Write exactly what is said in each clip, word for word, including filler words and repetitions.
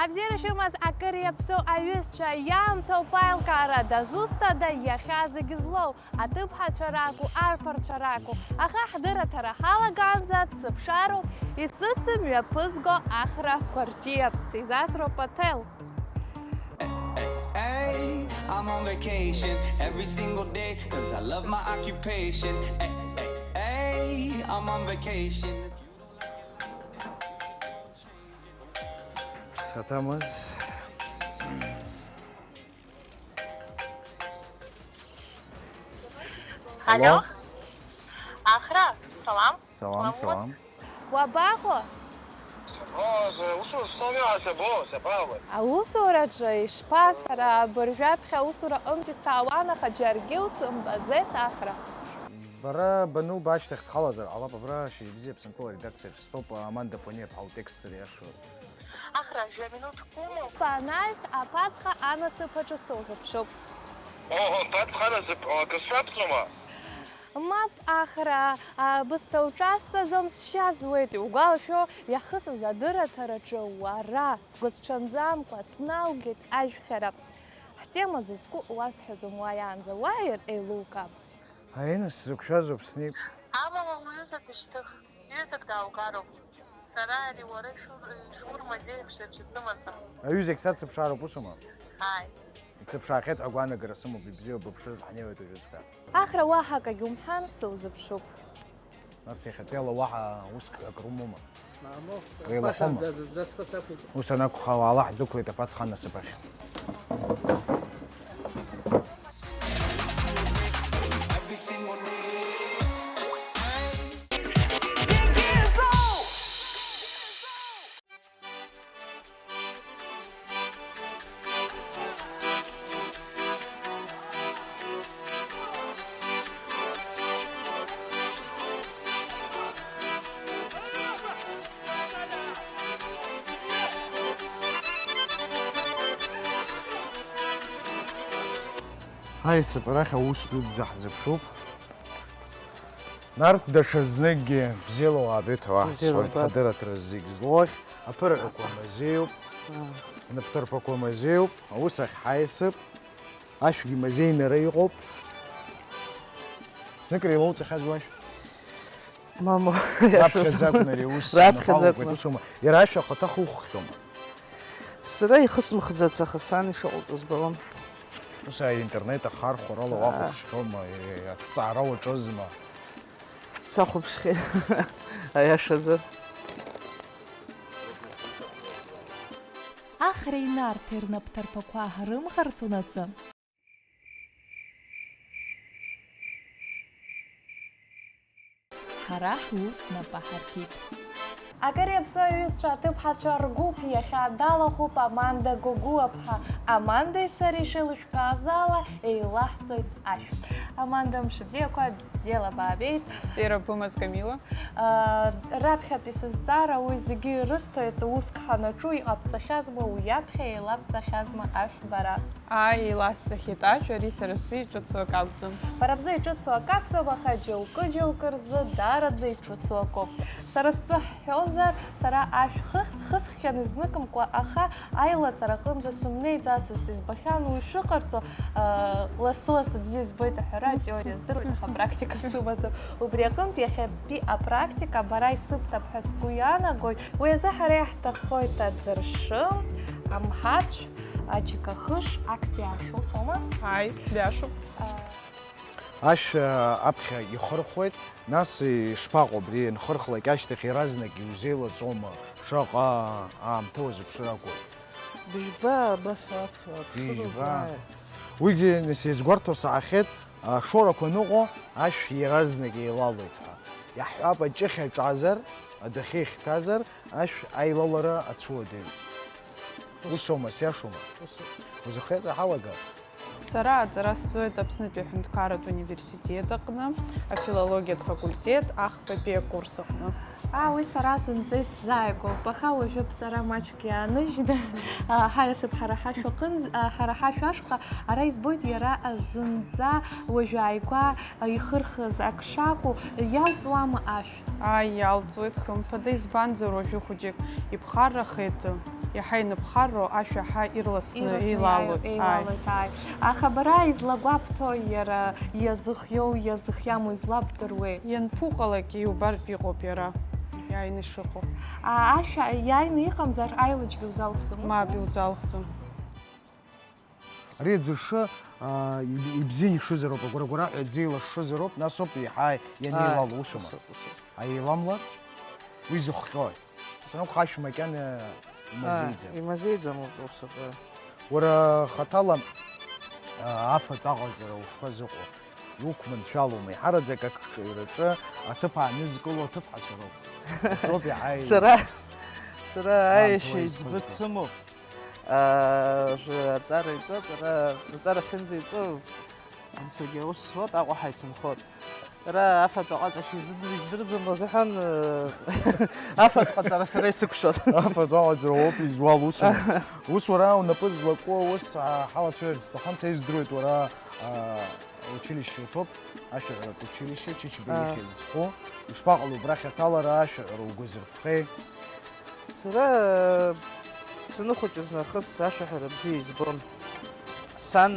Абзиара шәымаз акыр иаԥсоу аҩызцәа, иаамҭоуп аилкаара, дызусҭада иахьа зегь злоу, аҭыԥҳацәа ракәу, арԥарцәа ракәу, аха ҳдырраҭара ҳалагаанӡа дсыԥшаароуп исыцымҩаԥызго Ахра Гәарҷиа, сизасроуп аҭел. Hey, I'm on vacation every single day, 'cause I love my occupation. Hey, hey, hey, I'm on vacation. Саҭамыз. Алло. Алло. Ахра, салам. Салам, салам. Уабаҟоу? Сабаҟаз, усура сцомҩа сабо, сабаауеи? Аусураҿы ишԥа, сара абыржәаԥхьа аусура аҟынтәи саауан, аха џьаргьы усымбаӡеит, Ахра. Бара банылба ашьҭахь схалазар ҟалап, абра шьыжьбзиа Аԥсынтәыла аредакциаҿ стәоуп, Аманда Ԥониаԥҳа лтекстцәа иашоу. Ахра, жәа минуҭк умоуп? Анаҩс аԥацха анасыԥ аҿы сузыԥшуп. Оҳо, аԥацха анасыԥ, акы сшәаԥҵәома? Мап, Ахра, аабысҭа уҿасҵаӡом, сшьа зуеит, иугәалашәо, иахысыз адырраҭараҿы уара, сгәысҽанӡамкәа сналгеит ажәхьара. Ҳтема зызку уасҳәаӡом уааиаанӡа, уааир еилукаап. Аинас сзықәшәазоуп снеип. Амала уҩыза дышьҭых, ҩызак дааугароуп. Сара ари уара ишур-, ишурмазеихьша сымаӡам. Аҩызагь сацыԥшаароуп, усума? Ааи. Ицыԥшаахьеит ҳәа агәаанагара сымоуп, ибзиоуп, быԥшыз, ҳнеиуеит уажәыҵәҟьа. Ахра, уаҳа акагьы умҳәан, сузыԥшуп. Нарҭ иахьатәиала уаҳа уск ҳәа акрумоума? Мамоу, еилахәома? Баша, ӡа-, ӡа-, ӡа схы сақәиҭуп. Ус анакәха, уаала ҳдәықәлеит аԥацха анасыԥ ахь. Ҳаиасып, арахь аус дуӡӡа ҳзыԥшуп. Нарҭ даҽазныкгьы бзиала уаабеит ҳәа уаҳсуеит, бзиала, ҳадырраҭара зегь злоу ахь, аԥырҳәақәа мазеиуп, аа, анапҭарԥақәа мазеиуп, аус ахь ҳаиасып, ашәгьы мазеины ара иҟоуп. Зныкыр еилоуҵахьаз уашә? Мамоу, раԥхьаӡакәны ари аус раԥхьаӡакәны. Усума? Иара ашә ахаҭа хуххьоума? Сара ихысымхӡац, аха сан ишыҟалҵо збалон. Ус аинтернет ахархәарала, аа, уахәаԥшхьоума, е-, аҭҵаара уаҿызма? Сахәаԥшхьеит, аиашазы. Ахреи Нарҭи рнапҭарԥақәа ҳрымӷарҵонаҵы. Ҳара ҳус нап аҳаркит. Акыр иаԥсоу аҩызцәа аҭыԥҳацәа ргәыԥ иахьа далахәуп Аманда Гогәуаԥҳа. Амандеи сареи ишеилышәкааз ала еилаҳҵоит ашә. Аманда, мшыбзиақәа, бзиала баабеит. Бзиара бымаз, Камила. Раԥхьатәи сызҵаара уи зегьы ирысҭоит, уск ҳанаҿу иҟабҵахьазма, уи аԥхьа еилабҵахьазма ашә бара? Ааи, еиласҵахьеит ашә, ари сара сзы иҿыцу акы акәӡам. Бара бзы иҿыцу акы акәӡам, аха џьоукы-џьоукы рзы даараӡа иҿыцу акоуп. Сара стәы ҳҳәозар, сара ашә хыхь-, хысххьан изныкымкәа, аха аилаҵара аҟынӡа сымнеиӡацызт, избахьан уи шыҟарҵо, аа, лассы-лассы бзиа избоит аҳәара, атеориа здыруеит, аха апрактика сымаӡам. Убри аҟынтә иахьатәи апрактика бара исыбҭап ҳәа сгәы иаанагоит. Уи азы ҳара иаҳҭаххоит аӡыршы, амҳацә, аџьыкахыш, актәи ашә, усоума? Ааи, биашоуп. Ашә, а, аԥхьа ихырхуеит, нас ишԥаҟоу абри, ианхырхлак ашьҭахь иаразнак иузеилаҵома, шаҟа аамҭа уазыԥшыр акәу? Быжьба, абас аԥхьа, быжьба. Уигьы, нас, иазгәарҭо саҳахьеит, ашорақәа аныҟоу, ашә иаразнак еилалоит ҳәа. Иаҳҳәап, аҷыхь аҿазар, адәахьы ихьҭазар, ашә аилалара ацәуадаҩуп. Усоума, сиашоума? Усоуп. Узыхиазар ҳалага? Сара аҵара сҵоит Аԥснытәи аҳәынҭқарратә университет аҟны, афилологиатә факультет ахԥатәи акурс аҟны. Аа, уи сара зынӡа исзааигәоуп, аха уажәы бҵара маҷк иааныжьны, аа, ҳаиасып ҳара ҳашәа аҟынӡ-, аа, ҳара ҳашәа ашҟа, ара избоит иара зынӡа уажәы ааигәа, аа, ихырхыз ак шакәу, иалҵуама ашә? Ааи, иалҵуеит, хымԥада, избанзар уажәы хәыҷык иԥхаррахеит, Иаҳа иныбхарроу ашәа ҳа ирласны Ирласны еилалоит. еилалоит, ааи. Аха бара излагәабҭо иара иазыхиоу, иазыхиаму излабдыруеи? Ианԥуҟалак иубартә иҟоуп иара, иааины ишыҟоу. А, ашәа иааины иҟамзар, аилаџьгьы узалхӡом, ус? Мап иузалхӡом. Ари аӡыршы аа, иб- ибзианы ишызароуп, агәра-гәра ҳәа аӡы еилашшызароуп, нас ауп еиҳа ианеилало, усума? Аиламлар, уи зыхҟьои? Ус анакәха, ашә макьана имазеиӡам. Имазеиӡам усуп. Уара хаҭала аа, афатә аҟаҵара ушԥазыҟоу? Иуқәманшәалоума? Еиҳараӡак акҿаҩраҿы аҭыԥ аанызкыло аҭыԥҳацәа роуп. Роуп иаҳа Сара сара Аамҭа аешьа уаҩ иӡбы исԥызҵо. Дсымоуп. Аа, аҵара иҵоуп, ара аҵара ахьынӡаиҵоу, ансагьы аус зуеит, Аҟәа ҳаицынхоит. Ара афатә аҟаҵашьа изыдыр-, издырӡом азыҳәан, афатә ҟаҵара сара исықәшәоит. Афатә аҟаҵара уоуп изуал усума? Ус уара унапы злаку аус ҳалацәажәарц сҭахын, са издыруеит уара училище уҭоуп, ашәаҳәаратә училище, Чичба ихьӡ зху. Ишԥаҟалеи убрахь аҭалара, ашәаҳәара угәазырԥхеи? Сара саныхәыҷыз нахыс ашәаҳәара бзиа избон. Сан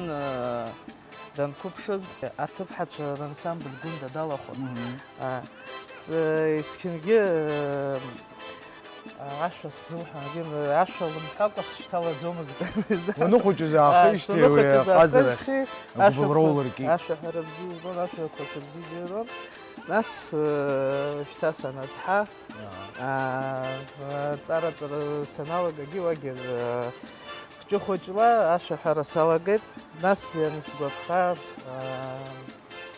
данқәыԥшыз, аҭыԥҳацәа рансамбль Гәында далахәын. Есқьынгьы ашәа сзылҳәан, ашәа лымҳәакәа сышьҭалаӡомызт. Уаныхәыҷыз аахижьҭеи уи аҟазара агәыбылра улыркит? Ашәаҳәара бзиа избон, ашәақәа сырзыӡырҩуан. Нас шьҭа саназҳа, аҵараҵара саналагагьы уагьы хәҷы-хәыҷла ашәаҳәара салагеит. Нас иансгәаԥха,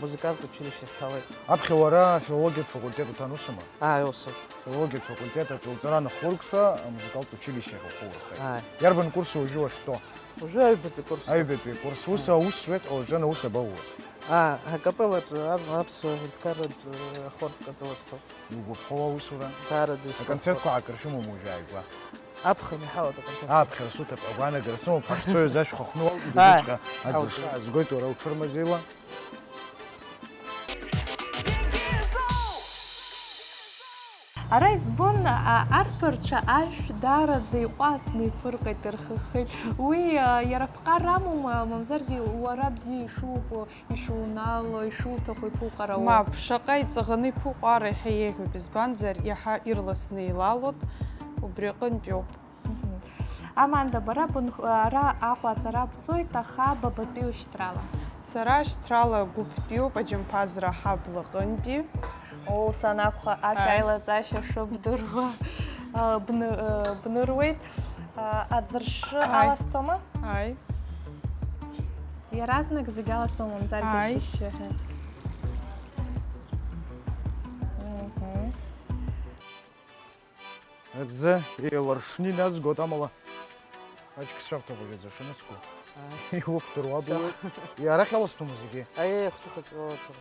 музыкалтә училище сҭалеит. Аԥхьа уара афилологиатә факультет уҭан, усума? Ааи, усуп. Афилологиатә факультет аҿы уҵара анахуркша, амузыкалтә училище ахь ухы уирхеит. Ааи. Иарбан курсу уажәы уахьтәоу? Уажәы аҩбатәи курс. Аҩбатәи акурс. Ус аус зуеит, уажәы ус абауеи? Аа, акапеллаҿы аԥсуа аҳәынҭқарратә ахортә капелла стәоуп. Иугәаԥхо уа усура? Даараӡа исгәаԥхоит. Аконцертқәа аакыршәымоума уажәы ааигәа? Аԥхын иҳауеит аконцерт. Ааԥхьара суҭап, агәаанагара сымоуп, ҳахьцоз ашәхахәны уалҵ, дадуҵәҟьа аӡыршы аазгоит уара уҽырмазеила. Ара избон, а, арԥарцәа ашә даараӡа иҟәазны иԥырҟеит, ирхыххеит. Уи, а, иара ԥҟара амоума, мамзаргьы уара бзиа ишубо, ишунаало, ишуҭаху иԥуҟарауа? Мап, шаҟа иҵаӷаны иԥуҟара иаҳа еиӷьуп, избанзар, иаҳа ирласны еилалоит, убри аҟынтәиоуп. Мгм. Аманда, бара бынх-, ара Аҟәа аҵара бҵоит, аха бабатәи ушьҭрала? Сара шьҭрала гәыԥтәиуп, аџьамԥазра аҳаблаҟынтәи. Ус анакәха, ашә Ааи. аилаҵашьа шыбдыруа, а, бны-, а, бныруеит. А, аӡыршы Ааи. аласҭома? Ааи. Иаразнак зегь аласҭом, мамзаргьы Ааи. шьышьшьыҳәа. Мгм. Аӡы еиларшны иназгоит, амала маҷк сшәарҭоуп, аӡы шынаску. Иуқәдыруа абуеит. Арахь аласҭома зегьы? Аиеи, ахәҭыхаҿ аласҭоит.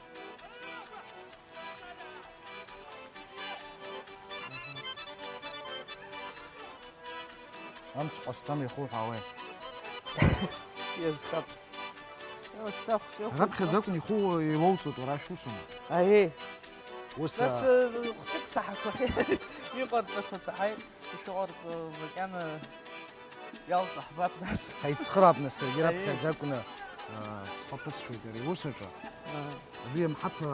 Амц ҟасҵан ихуҳәаауеи? Иазхап. Раԥхьаӡа акәын иху еилоуҵоит уара ашәусума? Аиеи. Ус Нас, а, э, хәҭак саҳақәахьеит. Иҟарҵақәо саҳаит, ишыҟарҵо макьана иалҵаҳбап нас. Ҳаицхыраап нас, саргьы Аиеи. раԥхьаӡа акәны, а, схаԥысшәоит ари аус аҿы. Аа. Абри амҳаԥа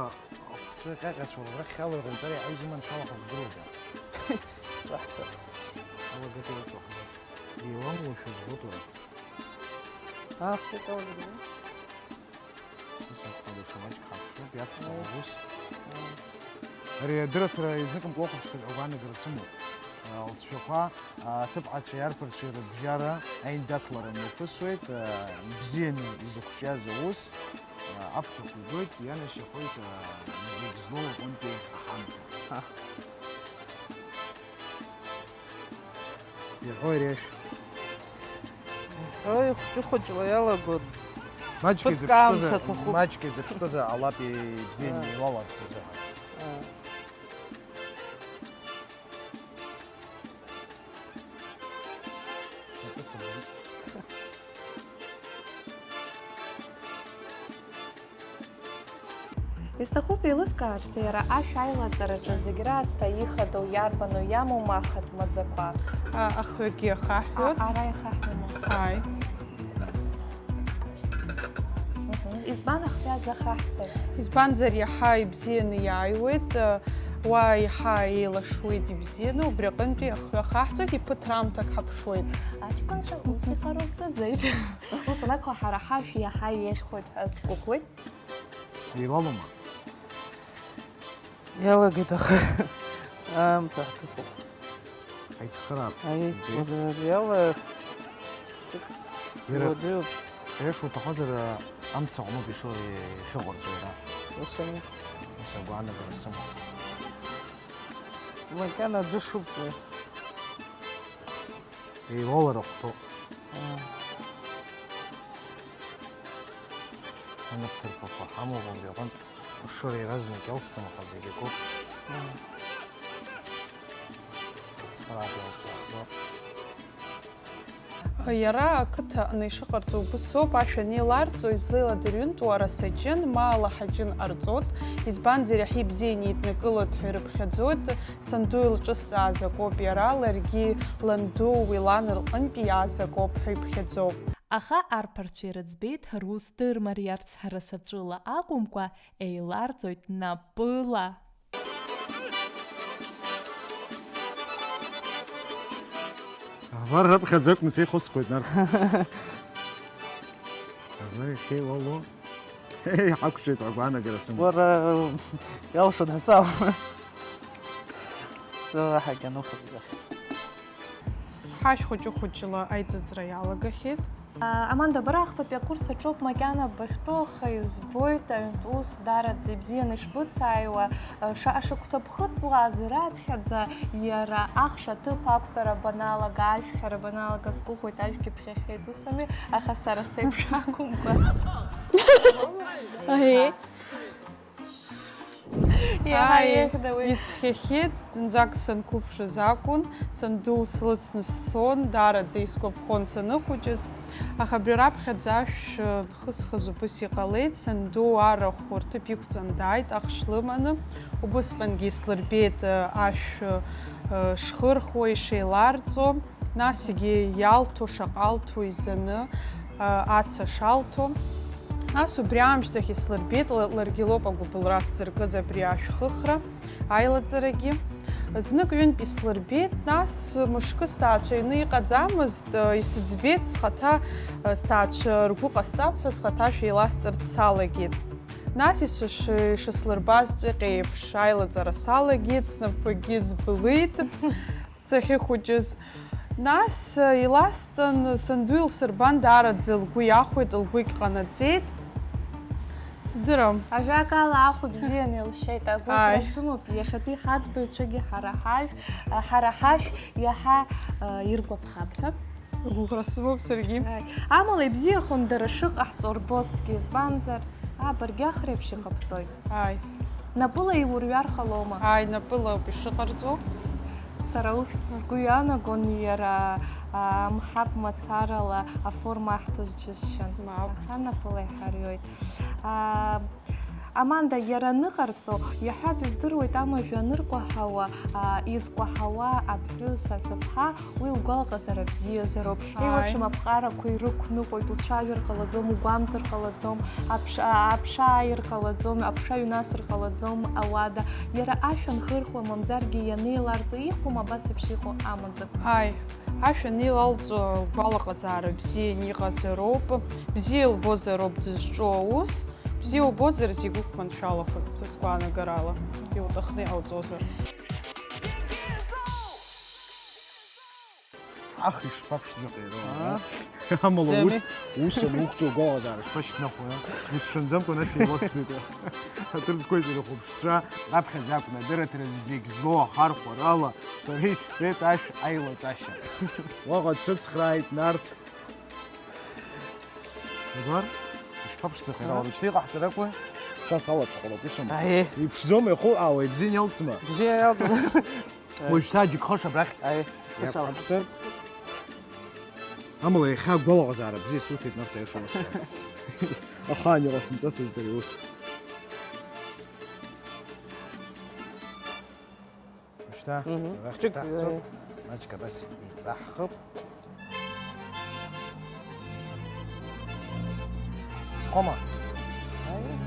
ахәцәа ҟьаҟьацәа уара рахь ала иҟауҵар иаҳа изуманшәалахар здыруада? Раҳҭар. Алагатеи уҵәахны. Еиламлошәа збоит уара. Аа, хәҭак алагатеи? Ус акәхалоит, шамаҷк ҳаԥхьоуп, иацҵауа ус. Ари адырраҭара изныкымкәа уахәаԥшхеит ҳәа агәаанагара сымоуп. Лҵшәақәа, аҭыԥҳацәеи арԥарцәеи рыбжьара аиндаҭлара мҩаԥысуеит, ибзианы изыхәҿиаз аус, аԥхьахә игоит, ианашьахоит, зегь злоу аҟынтәи аҳамҭа. Иаҳәо ари ашә. Ой, хәҷы-хәыҷла иалагон. Маҷк Ԥыҭк изыԥштәызар, аамҭа аҭахуп. Маҷк изыԥштәызар ҟалап ибзианы Аа. еилаларц азыҳәан. Аа. Акы сымбеит. Исҭахуп еилыскаарц, иара ашә аилаҵараҿы зегь раасҭа ихадоу иарбану иамоу ма ахатә маӡақәа? А, ахҩагьы ахаҳәуеит. А, ара ихаҳәума? Ааи. Мгм. Избан ахҩа захаҳҵар? Избанзар иаҳа ибзианы иааиуеит, уа иаҳа еилашуеит ибзианы, убри аҟынтәи ахҩа хаҳҵоит, иԥыҭраамҭак ҳаԥшуеит. Аҷкәынцәа ус иҟарымҵаӡеит. Ус анакәха, ҳара ҳашә иаҳа еиӷьхоит ҳәа сгәыӷуеит. Еилалома? Иалагеит, аха аамҭа ҳҭахуп. Ҳаицхыраап. Аи, Ди. Уадара иала. Иара Уадыҩ. Иара шуҭахызар, амца аҟноуп ишо-, ишыҟарҵо иара. Ус ами. Ус агәаанагара сымоуп. Макьана аӡы шуп уи. Еилалар ахәҭоуп. Аа. Анапҭырԥақәа ҳамоуп убри аҟынтә. Ашыра иаразнак иалсӡом, аха зегь акоуп. Ацхыраара иалҵуа. Иара ақыҭа аҟны ишыҟарҵо убыс ауп, ашә анеиларҵо, излеиладырҩынтуа арасаҷын, ма алаҳаҷын ҟарҵоит, избанзар, иаҳа ибзианы еиднакылоит ҳәа ирыԥхьаӡоит, санду илҿысҵааз акоуп иара, ларгьы ланду уи лан рҟынтәи иааз акоуп ҳәа иԥхьаӡоуп. Аха арԥарцәа ирыӡбеит рус дырмариарц ҳарасаҵәыла акәымкәа, еиларҵоит напыла. Абар раԥхьаӡа акәны сеихосқәеит, Нарҭ. Абар иахьеилало. Ҳақәҿиеит, агәаанагара сымоуп. Уара, иалшоит ҳасаб. Сара ҳагьануха зегьы. Ҳашә хәыҷы-хәыҷла аиҵыҵра иалагахьеит. Аманда, бара ахԥатәи акурс аҿоуп макьана бахьтәоу, аха избоит, аҩнтә ус даараӡа ибзианы ишбыцааиуа, шаҟа шықәса бхыҵуазеи раԥхьаӡа, иара ахш аҭыԥ ақәҵара баналага, ашәхьара баналага, сгәыӷуеит, ажәгьы ԥхьахьеит, ус ами, аха сара сеиԥш акәымкәа. Аҳе. Иаҳа Ааи, еиӷьда уи. Исхьахьеит, зынӡак санқәыԥшыз акәын, санду слыцны сцон, даараӡа исгәаԥхон саныхәыҷыз, аха абри раԥхьаӡа ашә нхысхыз убыс иҟалеит, санду арахә рҭыԥ иқәҵан дааит, ахш лыманы, убысҟангьы ислырбеит, ашә шхырхуа, ишеиларҵо. Нас егьи иалҭо шаҟа алҭо изаны, а, аца шалҭо. Нас убри аамышьҭахь ислырбеит, ла-, ларгьы лоуп агәыбылра сзыркыз абри ашәхыхра, аилаҵарагьы. Знык-ҩынтә ислырбеит, нас мышкы сҭаацәа аҩны иҟаӡамызт, а, исыӡбеит, схаҭа, а, сҭаацәа ргәы ҟасҵап ҳәа схаҭа ашә еиласҵарц салагеит. Нас ишыш-, ишыслырбаз ҵәҟьа еиԥш аилаҵара салагеит, снапқәагьы збылит. Сахьыхәыҷыз. Нас, э, иласҵан, санду илсырбан, даараӡа лгәы иахәеит, лгәы егьҟанаҵеит. Здырам. Ажәакала, ахә ибзианы илшьеит, агәыӷра Ааи. Сымоуп, иахьатәи ҳаӡбаҩцәагьы ҳара ҳажә, ҳара ҳашә иаҳа, э, иргәаԥхап ҳәа. Агәыӷра сымоуп саргьы. Ааи. Амала ибзиахон дара шыҟаҳҵо рбозҭгьы, избанзар, абаргьы ахреиԥш иҟабҵоит. Ааи. Напыла иурҩар ҟалома? Ааи, напыла ауп ишыҟарҵо. Сара ус сгәы иаанагон, иара, а, амҳаԥ мацарала аформа ахьҭаз џьысшьан. Мап. Аха напыла иҳарҩоит. А, Аманда, иара аныҟарҵо, иаҳҳәап, издыруеит амажәа аныркәаҳауа, а, изкәаҳауа аԥҳәыс, аҳәыԥҳа, уи лгәалаҟазаара бзиазароуп. Ааи. Еиуеиԥшым аԥҟарақәа ирықәныҟәоит, уцәажәар ҟалаӡом, угәамҵыр ҟалаӡом, аԥш-, а-, аԥша ааир ҟалаӡом, аԥша ҩнасыр ҟалаӡом ауада. Иара ашә анхырхуа, мамзаргьы ианеиларҵо, иҟоума абас еиԥш иҟоу амаӡақәа? Ааи, ашә анеилалҵо, лгәалаҟазаара бзианы иҟазароуп, бзиа илбозароуп дызҿу аус. Бзиа убозар, зегь уқәманшәалахоит, са сгәаанагарала, иуҭахны иҟауҵозар. Ах, ишԥаԥшӡахеи, ара, Аа. Амала Семи. Ус, ус ануқәҿу агәаҟазаара шԥашьҭнахуеи, а? Исшанӡамкәа анашә еиласӡеит, а? Аҭыр зқәеит ирыхәаԥшцәа, раԥхьаӡа акәны адырраҭара зегь злоу ахархәарала, сара исзеит ашә аилаҵашьа. Уаҟа дсыцхрааит, Нарҭ. Абар, ишԥаԥшӡахеи, Ага. Уара, уажәшьҭа иҟаҳҵар акәу? Са салаҽхәароуп, ишамахо. Аиеи. Иԥшӡоума, иху-, аа, уаҩ бзианы иалҵма? Бзиа иалҵма. Уажәшьҭа аџьыкхош абрахь. Аиеи. Иаԥшыр. Амала иахьа агәалаҟазаара бзиа суҭеит, Нарҭ, аиаша уасҳәап. Ахаан иҟасымҵацызт ари ус. Та, Мгм. Рахь Ҿык, ҭаҳҵоит, э. Маҷк абас иҵаҳхып. Схома. Аиеи.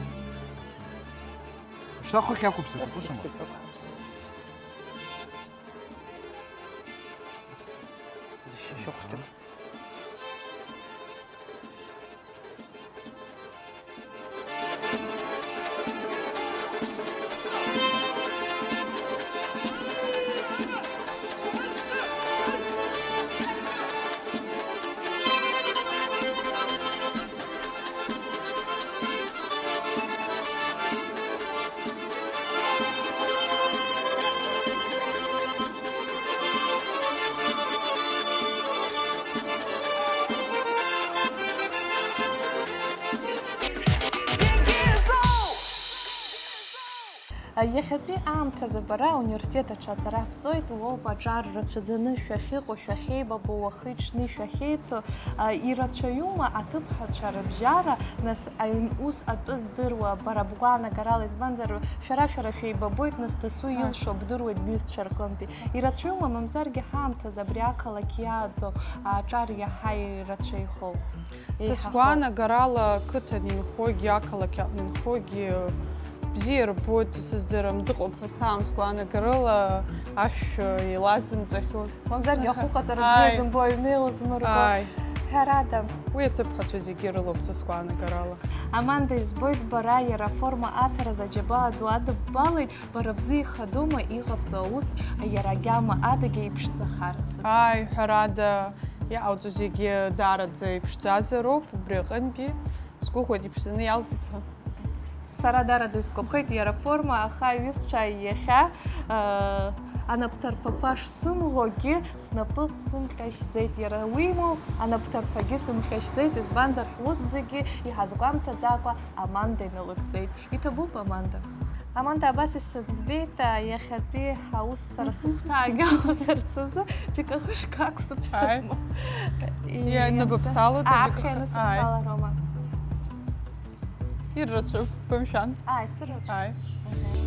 Шьҭа хыхь ақәыԥсатәуп, усома? Шьҭа хыхь ақәыԥсатәуп. Шьоук ҷык. Иахьатәи аамҭазы бара ауниверситет аҿы ацара шәҵоит, уоуп аҿар рацәаӡаны шәахьыҟоу, шәахьеибабо, уахи-ҽни шәахьеицу. Ирацәаҩума аҭыԥҳацәа рыбжьара, нас, аҩн ус атәы здыруа, бара бгәаанагарала, избанзар, шәара-шәара шәеибабоит, нас, дасу Ҳа. илшо бдыруеит бҩызцәа рҟынтәи. Ирацәаҩума, мамзаргьы ҳаамҭазы абри ақалақь иааӡо аҿар иаҳа ирацәаҩхоу? Са еиҳахоу? Сгәаанагарала, ақыҭан инхогьы, ақалақь аҟны инхогьы бзиа рбоит, сыздырам, дыҟоуп ҳәа саам, сгәаанагарала ашә еилазымҵахьоу. Мамзаргьы ахәыҟаҵара Ааи. бзиа зымбо аҩны илзмырго. Ааи. Ҳәарада. Уи аҭыԥҳацәа зегьы ирылоуп са сгәаанагарала. Аманда, избоит бара иара аформа аҭаразы аџьабаа ду адыббалеит, бара бзы ихадоума иҟабҵо аус, иара агьама адагьы иԥшӡахарц? Ааи, ҳәарада, иҟауҵо зегьы даараӡа иԥшӡазароуп, убри аҟынтәи сгәыӷуеит иԥшӡаны иалҵит ҳәа. Сара дараӡа исгәаԥхеит иара аформа, аха аҩызцәа иахьа, э, анапҭарԥақәа шсымӷогьы, снапы сымҟьашьӡеит. Иара уимоу, анапҭарԥагьы сымҟьашьӡеит, избанзар, ҳус зегьы иҳазгәамҭаӡакәа Аманда иналыгӡеит. Иҭабуп, Аманда. Аманда, абас исыӡбеит, а, иахьатәи ҳаус сара сыхәҭаагьы аласырц азы, џьыка хышк ақәсыԥсыма? Ааи. И-, Ианыбыԥсало, а, џьыка аԥхьа х-, ааи. Ианысыԥсалароума? Иррацәоуп, бымшәан. Ааи, сыррацәоуп. Ааи. Мгм.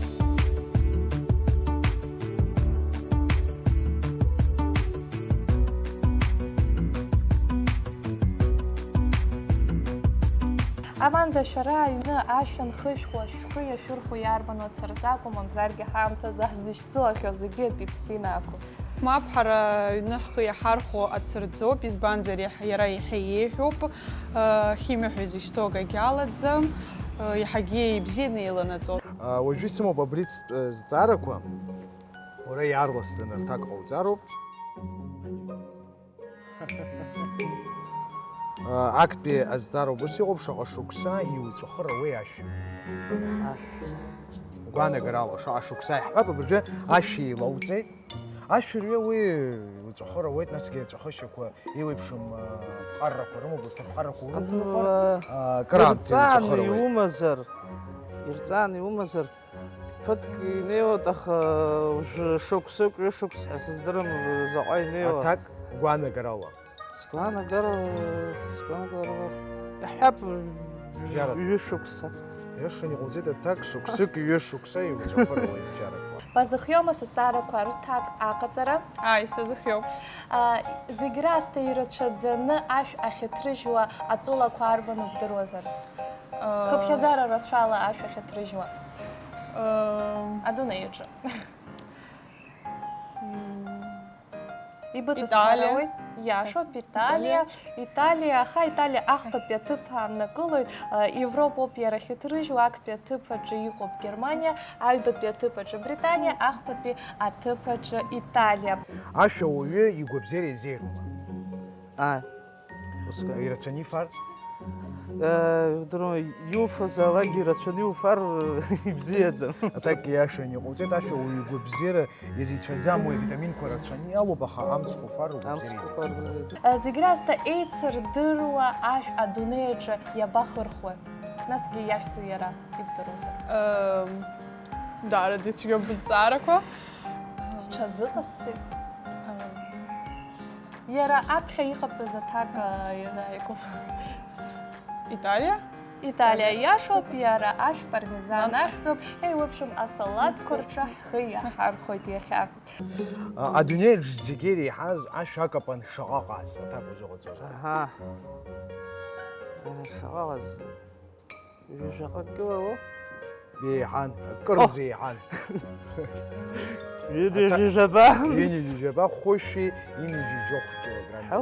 Аманда, шәара аҩны ашәа нхышәхуа, шәхы иашәырхәо иарбану, ацырҵа акәу, мамзаргьы ҳаамҭазы ҳзышьцылахьоу зегьы апепсина акәу? Мап, ҳара аҩны ҳхы иаҳархәо ацырҵоуп, избанзар, иаҳ-, иара иаҳа еиӷьуп, э, химиа ҳәа изышьҭоу акагьы алаӡам, э, иаҳагьы ибзианы еиланаҵоит. А, уажәы исымоуп абри ц-, э, зҵаарақәа. Уара иаарласӡаны рҭак ҟауҵароуп. Актәи азҵаара убас иҟоуп, шаҟа шықәса иуҵәахыр ауеи ашә? Ашә. Гәаанагарала, шаҟа шықәса иаҳҳәап, абыржәы ашә еилоуҵеит. Ашәырҩы уи иуҵәахыр ауеит, насгьы аҵәахышьақәа еиуеиԥшым, а, ԥҟарақәа рымоуп, урҭ аԥҟарақәа урықәныҟәар, Абла а, кыраамҭа ирҵан иуҵәахыр ауеит. Иумазар, ирҵан иумазар, Ԥыҭк инеиуеит, аха уажәы шықәсык, ҩышықәс, сыздырам заҟа инеиуа. Аҭак гәаанагарала. Сгәаанагара, сгәаанагара, иаҳҳәап, Бжьаратәы. Ҩышықәса. Иашан иҟауҵеит аҭак, шықәсык, ҩышықәса иуҵәахыр ауеит бжьаратәы. Базыхиоума сызҵаарақәа рҭак аҟаҵара? Ааи, сазыхиоуп. А, зегь раасҭа ирацәаӡаны ашә ахьыҭрыжьуа атәылақәа арбану бдыруазар? Хыԥхьаӡара рацәала ашә ахьыҭрыжьуа. Адунеи аҿы. Ибыҵасҳәарауеи? Италиа. Иашоуп, Италиа. Италиа. Италиа, аха Италиа ахԥатәи аҭыԥ ааннакылоит. Европоуп иара ахьыҭрыжьуа, актәи аҭыԥ аҿы иҟоуп Германиа, аҩбатәи аҭыԥ аҿы Британиа, ахԥатәи аҭыԥ аҿы Италиа. Ашәа ауаҩы игәабзиара изеиӷьума? Ааи. Ус ка. Ирацәаны ифар? Э, удыруан, иуфаз алакь ирацәаны иуфар, ибзиаӡам. Аҭак иашан иҟауҵеит, ашәа уаҩы игәабзиара иазицәаӡам, уи авитаминқәа рацәаны иалоуп, аха амцхә уфар угәабзиара Амцхә изеиӷьуп. Уфар угәабзиара. Э, зегь раасҭа еицырдыруа ашә адунеи аҿы иабахырхәои? Насгьы иахьӡу иара, ибдыруазар? Эм, даараӡа ицәгьоуп бызҵаарақәа. Сҽазыҟасҵеит. Эм. Иара аԥхьа иҟабҵаз аҭак, а, иазааигәоуп. Италиа? Италиа иашоуп, иара ашә пармезан ахьӡуп, еиуеиԥшым асалаҭқәа рҿы ҳхы иаҳархәоит иахьа. А, адунеиаҿ зегьы иреиҳаз ашә акапан шаҟа ҟаз, аҭак узыҟаҵозар? Аҳа. Э, шаҟа ҟаз? Ҩажәаҟа килоу? Еиҳан, акырӡа еиҳан. Ҩынҩажәи жәаба? Ҩынҩажәи жәаба, хәышәи ҩынҩажәи жәохә килограмм. Ҳәа?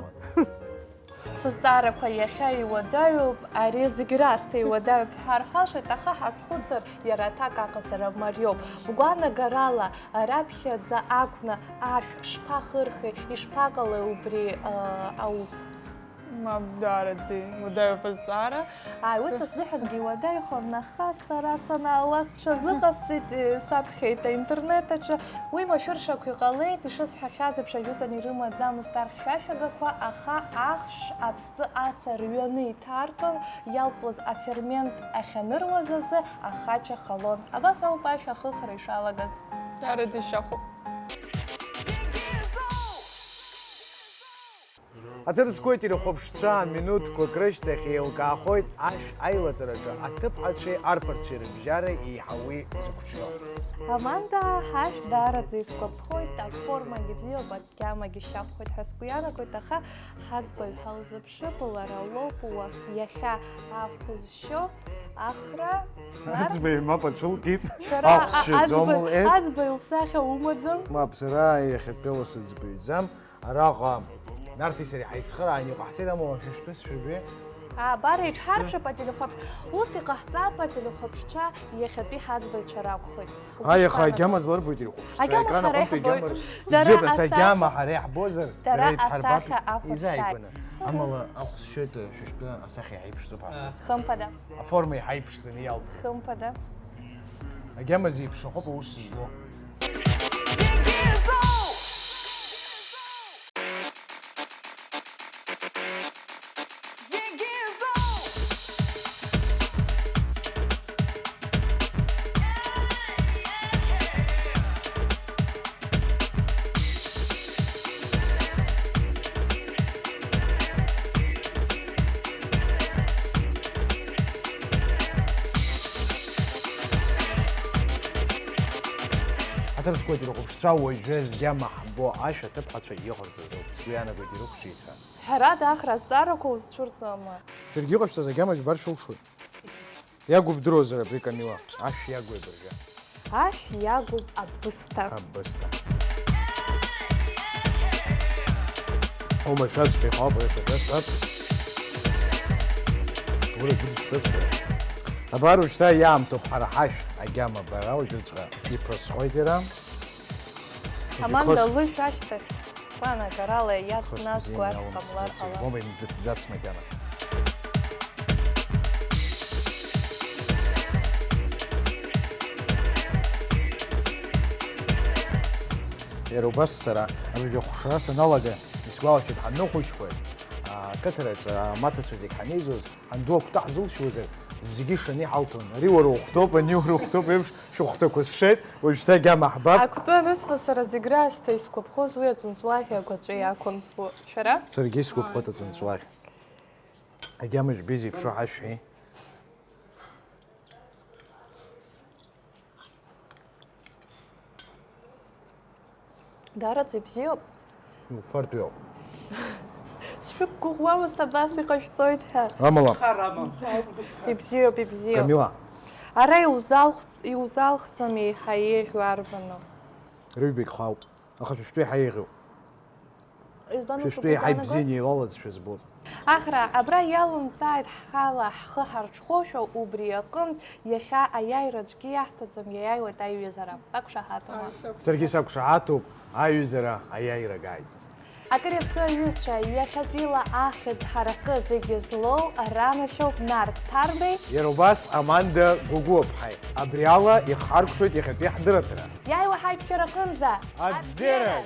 Сызҵаарақәа иахьа иуадаҩуп, ари зегь раасҭа иуадаҩуп ҳәа ҳарҳәашеит, аха ҳазхәыцыр, иара аҭак аҟаҵара мариоуп. Бгәанагарала, раԥхьаӡа акәны ашә шԥахырхи, ишԥаҟалеи убри, а, аус? Мап, даараӡа иуадаҩуп азҵаара. Ааи, уи са сзыҳәангьы иуадаҩхон, аха сара санаауаз сҽазыҟасҵеит, саԥхьеит аинтернет аҿы. Уи машәыршақә иҟалеит, ишысҳәахьаз еиԥш, ажәытәан ирымаӡамызт архьшәашәагақәа, аха ахш аԥстәы аца рҩаны иҭаркын, иалҵуаз афермент ахьаныруаз азы ахача ҟалон. Абас ауп ашә ахыхра ишалагаз. Даараӡа ишьахәуп. Аҭыр зқәу ателехәаԥшцәа, минуҭқәак рышьҭахь еилкаахоит ашә аилаҵараҿы аҭыԥҳацәеи арԥарцәеи рыбжьара еиҳа уи зықәҿио. Аманда, ҳашә даараӡа исгәаԥхоит, аформагьы бзиоуп, агьамагьы шьахәхоит ҳәа сгәы иаанагоит, аха ҳаӡбаҩ ҳалзыԥшып, лара лоуп уа-, иахьа ахә зшьо, ахра, нас Аӡбаҩ мап ацәылкит, шәара ахә а-, зшьаӡом аӡбаҩ, лҳәеит. Аӡбаҩ лсахьа умаӡам? Мап, сара иахьатәиала сыӡбаҩӡам. Араҟа Нарҭи сареи ҳаицхыраан иҟаҳҵеит, амала шәышәтәы сшәырбеи. Абар, еиҿҳарԥшып ателехәаԥш-, ус иҟаҳҵап, ателехәаԥшцәа иахьатәи ҳаӡбаҩцәа ракәхоит. Аиаха, агьама зларбои ателехәаԥшцәа? Агьама екран ҳара аҟынтәи иаҳбоит. Агьама Дара рыбзиоуп, нас асахьа, агьама ҳара иҳбозар, дара дара иҭҳарбап. Асахьа ахәаԥшааит. Изааигәаны. Амала ахә сшьоит, шәышәтәы асахьа иҳаиԥшӡоуп ҳәа. Хымԥада. Аформа иҳаиԥшӡаны иалҵит. Хымԥада. Агьама зеиԥшрахоуп аус злоу. Аҭырқәа ирыхәаԥшцәа уажәы згьама ҳбо ашәа аҭыԥҳацәа иҟарҵаз ауп, сгәы иаанагоит ирықәҿиеит ҳәа. Ҳәарада, ахра азҵаарақәа узцәырҵуама? Шәаргьы иҟашәҵаз агьама џьбар шәылшоит. Иагәыбдыруазар абри Камила, ашә иагу абыржәы? Ашә иагуп абысҭа. Абысҭа. Оумашәаҵәҟьа иҟалап, аиаша ҳәа сҳәап. Ура, гәыдышәҵаҵәҟьа. Абар уажәшьҭа иаамҭоуп ҳара ҳашә агьама бара уажәыҵәҟьа иԥырсҟоит иара. Аманда, лышә ашьҭахь, сгәанагарала, иацназго ашә ҟамлар ҟалап. Бома имӡыҭӡац макьана. Иара убас сара абыржәы ахәшра саналага, исгәалашәеит ҳаннахәыҷқәаз, ақыҭараҿы амаҭацәа зегь ҳанеизоз, ҳанду акәты ҳзылшьуазар, зегьы ишаны иҳалҭон. Ари уара ухәҭоуп, ани уара ухәҭоуп еиԥш шәыхәҭақәа сшеит, уажәшьҭа агьама ҳбап. Акәты анысфа сара зегь раасҭа исгәаԥхоз уи аҵәынҵәлаӷь агәаҵәа иақәын. Шәара? Саргьы исгәаԥхоит аҵәынҵәлаӷь. Агьама жәбеи зеиԥшу ҳашәҳәеи? Даараӡа ибзиоуп. Иуфартәи ауп. Сшәықәгәыӷуамызт абас иҟашәҵоит ҳәа. Амала. Ибзиоуп, ибзиоуп. Камила. Ара иузалхҵ-, иузалхӡам еиҳа еиӷьу арбану? Рыҩбагь хаауп. Аха шәышәтәы еиҳа еиӷьуп. Избан ус шәышәтәы еиҳа угәаанагон? Ибзианы еилалазшәа збоит. Ахра, абра иалымҵааит ҳхала ҳхы ҳарҽхәошәа, убри аҟынтә иахьа аиааира аӡәгьы иаҳҭаӡам, иаиааиуеит аиҩызара. Бақәшаҳаҭума? Саргьы сақәшаҳаҭуп, аиҩызара аиааира агааит. Акыр иаԥсоу аҩызцәа, иахьатәила ахьӡ ҳаракы зегьы злоу ранашьоуп Нарҭ Ҭарбеи. Иара убас Аманда Гәыгәыԥҳаи. Абри ала ихҳаркәшоит иахьатәи ҳдырраҭара. Иааиуа ҳаиқәшәараҟынӡа! Абзиараз!